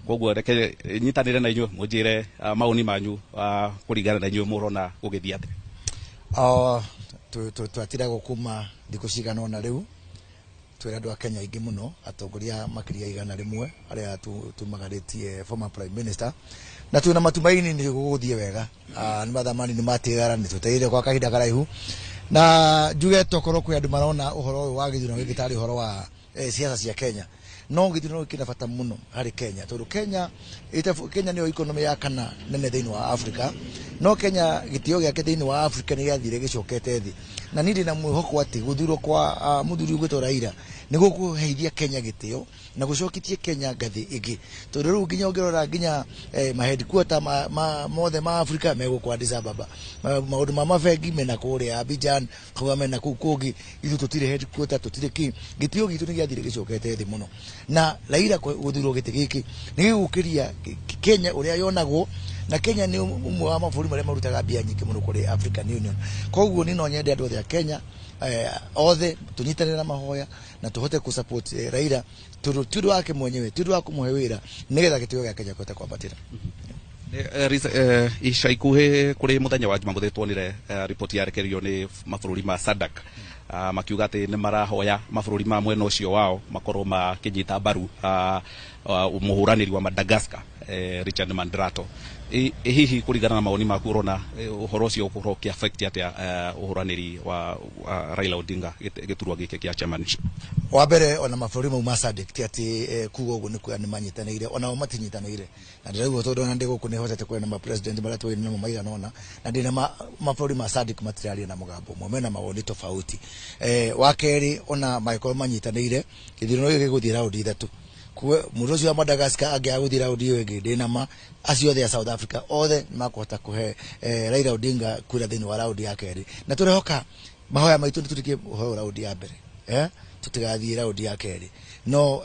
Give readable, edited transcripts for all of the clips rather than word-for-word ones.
Koguo reke nyitanĩre na inyuĩ mũnjĩre mawoni manyu kũringana na inyuĩ mũrona gũgĩthiĩ atĩa. Twatiragwo kuma thikũ cigana ũna rĩu twĩra andũ a Kenya aingĩ mũno, atongoria makĩria 100 arĩa tumagarĩtie former prime minister, na twĩna matumaini nĩ gũgũthiĩ wega. Nĩ mathaa manini matigara, nĩ twetereire kwa kahinda karaihu, na njuge tokorwo kwĩ andũ marona ũhoro ũyũ wa gĩthurano gĩkĩ tarĩ ũhoro wa siasa cia Kenya, no gĩthurano gĩkĩ kĩna bata mũno harĩ Kenya, tondũ Kenya nĩyo economy ya kana nene thĩinĩ wa Africa, no Kenya gĩtĩo gĩake thĩinĩ wa Africa nĩ gĩathire gĩcokete thĩ, na niĩ ndĩna mwĩhoko atĩ gũthurwo kwa mũthuri ũgwĩtwo Raila nĩ gũkũheithia Kenya gĩtĩo na gũcoketie Kenya ngathĩ ĩngĩ, tondũ rĩu nginya ũngĩrora nginya ma headquarter mothe ma Africa me gũkũ Addis Ababa, maũndũ ma mabengi mena kũrĩa Abidjan, kauga mena kũu kũngĩ, ithuĩ tũtirĩ headquarter, tũtirĩ kĩ, gĩtĩo gitũ nĩ gĩathire gĩcokete thĩ mũno, na Raila gũthurwo gĩtĩ gĩkĩ nĩ gĩgũkĩria Kenya ũrĩa yonagwo, na Kenya nĩ ũmwe wa mabũrũri marĩa marutaga mbia nyingĩ mũno kũrĩ African Union. Koguo niĩ no nyende andũ othe a Kenya othe tũnyitanĩre na mahoya na tũhote kũ support Raila, tondũ ti ũndũ wake mwenyewe, ti ũndũ wa kũmũhe wĩra, nĩgetha gĩtĩo gĩa Kenya kĩhote kwambatĩra. Ica ikuhĩ kũrĩ mũthenya wa Jumamothi tuonire riboti yarekereirio nĩ mabũrũri ma SADC, makiuga atĩ nĩ marahoya mabũrũri ma mwena ũcio wao makorwo makĩnyita mbaru mũhũranĩri wa Madagascar, Richard Mandrato. Hihi kũringana na mawoni maku ũrona ũhoro ũcio ũkorwo ũkĩ affect atĩa ũhũranĩri wa Raila Odinga gĩturwa gĩkĩ kĩa chairmanship? Wa mbere, ona mabũrũri mau ma SADC ti atĩ kuga ũguo nĩ kuga nĩ manyitanĩire, onao matinyitanĩire, na ndĩraigua tondũ ona ndĩ gũkũ nĩ hotete kwaria na ma president marĩa twarĩ namo maigana ũna, na ndĩna mabũrũri ma SADC matiraria na mũgambo ũmwe, mena mawoni tofauti. Wa kerĩ, ona mangĩkorwo manyitanĩire, gĩthurano gĩkĩ gĩgũthiĩ raundi ithatũ. Mũndũ ũcio wa Madagascar angĩaga gũthiĩ raundi ĩyo ĩngĩ, ndĩna ma acio othe a South Africa othe nĩ makũhota kũhe Raila Odinga kura thĩinĩ wa raundi ya kerĩ, na tũrehoka mahoya maitũ nĩ tũrĩkie ũhoro raundi ya mbere, tũtigathiĩ raundi ya kerĩ, no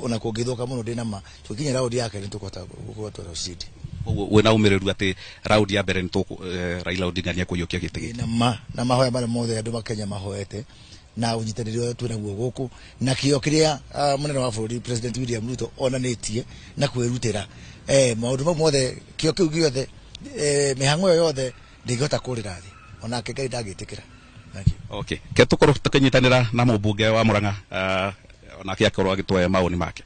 ona kũngĩthũka mũno ndĩna ma tũkinya raundi ya kerĩ nĩ tũkũhota gũkorwo twĩna ushindi. Koguo wĩna ũmĩrĩru atĩ raundi ya mbere nĩ Raila Odinga nĩ ekũiyũkia gĩtĩ gĩkĩ? Na ma na mahoya marĩa mothe andũ ma Kenya mahoete na ũnyitanĩri ũrĩa twĩ naguo gũkũ na kĩo kĩrĩa mũnene wa bũrũri President William Ruto onanĩtie na kwĩrutĩra, maũndũ mau mothe, kĩo kĩu gĩothe, mĩhang'o ĩyo yothe ndĩngĩhota kũrĩra thĩ, onake Ngai ndangĩtĩkĩra. Thank you. Okay, ke tũkorwo tũkĩnyitanĩra na mũmbunge wa Murang'a, onake akorwo agĩtũhe mawoni make.